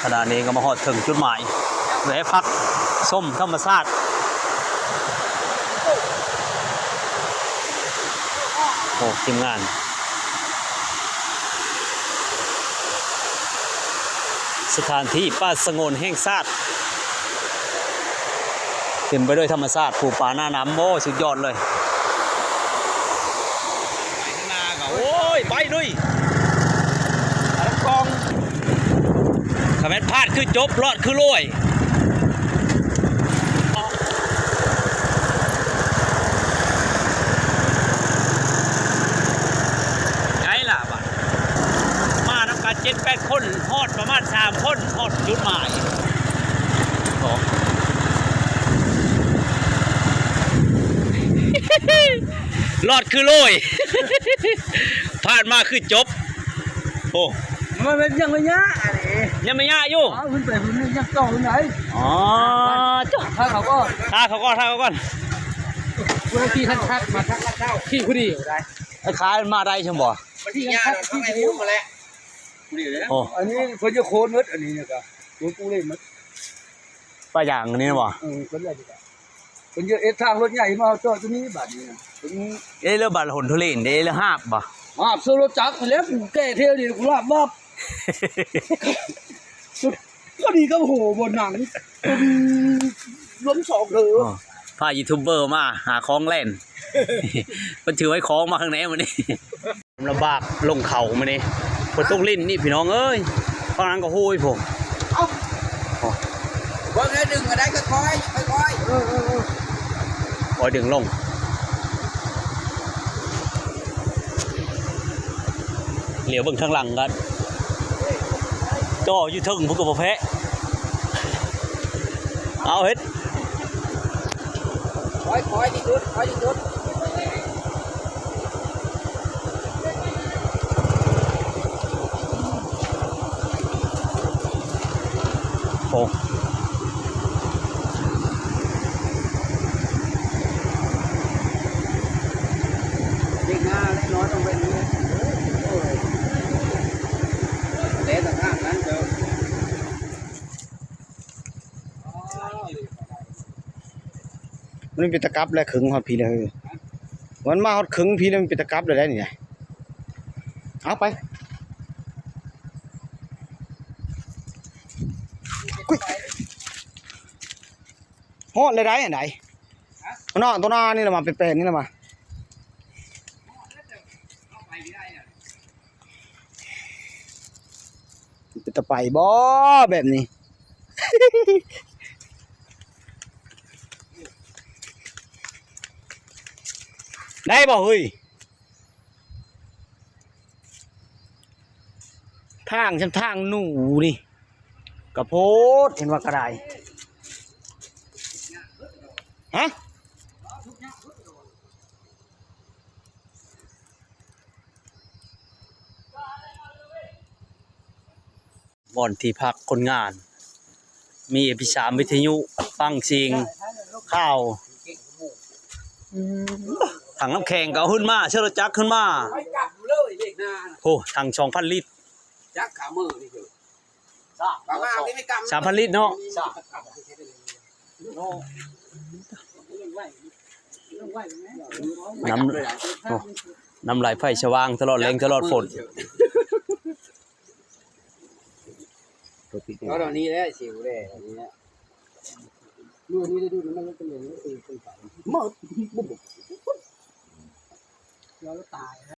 ຂະນະນີ້ກໍມາຮອດເຖິງຈຸດໝາຍ ແວະພັກຊົມທຳມະຊາດ. ໂອ້ ທີມງານ ສະຖານທີ່ປ່າສະຫງວນແຫ່ງຊາດ ເຕັມໄປດ້ວຍທຳມະຊາດ ພູຜາໜ້ານ້ຳ. ໂອ້ ສຸດຍອດເລີຍ. ໂອ້ຍ ໄປລຸຍ ຖ້າແມ່ນພາດຄືຈົບ ລອດຄືລວຍ. ໄງລະບາດ ມານຳກັນເຈັດແປດຄົນ ຮອດປະມານສາມຄົນ ຮອດຈຸດໝາຍ. ລອດຄືໂລຍ ຜ່ານມາຄືຈົບ. ໂອ້ ມັນຍັງໄລຍະອັນນີ້ ຍັງໄລຍະຢູ່. ອ້າວ ຂຶ້ນໄປພຸ້ນຍັງຕໍ່ພຸ້ນໄດ໋. ອໍ ຖ້າເຂົາກໍ ຖ້າເຂົາກໍ ຖ້າເຂົາກ່ອນ. ຜູ້ທີ່ທ່ານທັກມາທັກລາວເຈົ້າ ທີ່ຜູ້ດີໄດ້ ໄອ້ຂາຍມາໄດ້ຊັ້ນບໍ່? ມັນທີ່ຍາກເນາະ ເຮົາໃຫ້ຮູ້ມາແລ້ວ. ໂອ້ ອັນນີ້ເພິ່ນຈະໂຄນໝົດ ອັນນີ້ນະກະ ໂຄນປູເລນໝົດ. ປາຢາງອັນນີ້ນະບໍ່? ເອີ ເພິ່ນວ່າ ເພິ່ນຈະເຮັດທາງລົດໃຫຍ່ມາຈອດຢູ່ນີ້ບາດນີ້ນະ. ເອີ ແລ້ວບາດຫົນໂທເລນເດ້ ແລ້ວຫາບບໍ່? ຫາບໂຊລົດຈັກຫັ້ນແຫຼະ ກູແກ່ແຖວນີ້ກູລາບວາບ. ພໍດີກັບໂຫ ບໍ່ໜັງ ລົມສອງເທີ. ອໍ ພາຢູທູບເບີມາຫາຂອງແລ່ນ ເພິ່ນຖືໄວ້ຂອງມາຂ້າງໃນມື້ນີ້. ລຳບາກລົງເຂົາມື້ນີ້ ຝົນຕົກລິນນີ້ພີ່ນ້ອງເອີຍ ຝັ່ງນັ້ນກໍໂຫຍພຸ້ນ. ເອົ້າ ໂອ້ ເບິ່ງໃຫ້ດຶງກໍໄດ້ ຄ່ອຍໆ ຄ່ອຍໆ. ເອີໆໆ ຄ່ອຍດຶງລົງ. ຫຼຽວເບິ່ງທາງຫຼັງກັນ ຈໍຢູ່ເທິງພຸ້ນກໍບໍ່ແພ້. ເອົາເຮັດ ຄ່ອຍໆ ທີ່ສຸດ ຄ່ອຍທີ່ສຸດ. ໂອ້ ເດັກໜ້າເລັກນ້ອຍຕ້ອງເປັນ ໂອ້ຍ ເລນທາງນັ້ນເດີ. ມັນເປັນຕາກັບແລ້ວ ເຄິ່ງຮອດພີ້ແລ້ວເຮີ້ຍ. ມັນມາຮອດເຄິ່ງພີ້ແລ້ວ ມັນເປັນຕາກັບແລ້ວໄດ໋ນີ້ນະ. ເອົາໄປ ອຸ້ຍ ຮອດແລ້ວໄດ໋ ອັນໃດ ເນາະ ຕົວໜ້ານີ້ລະມາ ແປນໆ ນີ້ລະມາ. ເປັນຕາໄປບໍ່ແບບນີ້? ໄດ້ບໍ່ເຮີ້ຍ? ທາງຊ່ຳທາງໜູນີ້ ກະໂພດ ເຫັນວ່າກະໄດ້. ຮະ? ບ່ອນທີ່ພັກຄົນງານ ມີເອັມພີສາມ ວິທະຍຸ ຟັງສຽງຂ່າວ. ຖັງນ້ຳແຂງກໍເອົາຂຶ້ນມາ ເຊື້ອລົດຈັກຂຶ້ນມາ. ໂອ້ ຖັງສອງພັນລິດ ຈັກຂາມືນີ້ຄື ສາມພັນລິດເນາະ. ນ້ຳ ໂອ້ ນ້ຳໄຫຼໄຟສະຫວ່າງຕະຫຼອດແລງຕະຫຼອດຝົນ. ເອົາດອກນີ້ແຫຼະ ຊິວແຫຼະ ອັນນີ້ແຫຼະ. ມື້ນີ້ໄດ້ດູດນ້ຳມັນ ມັນເປັນຫຍັງ? ເອີ ເປັນໄຟ ໝົດ ບໍ່ ບໍ່.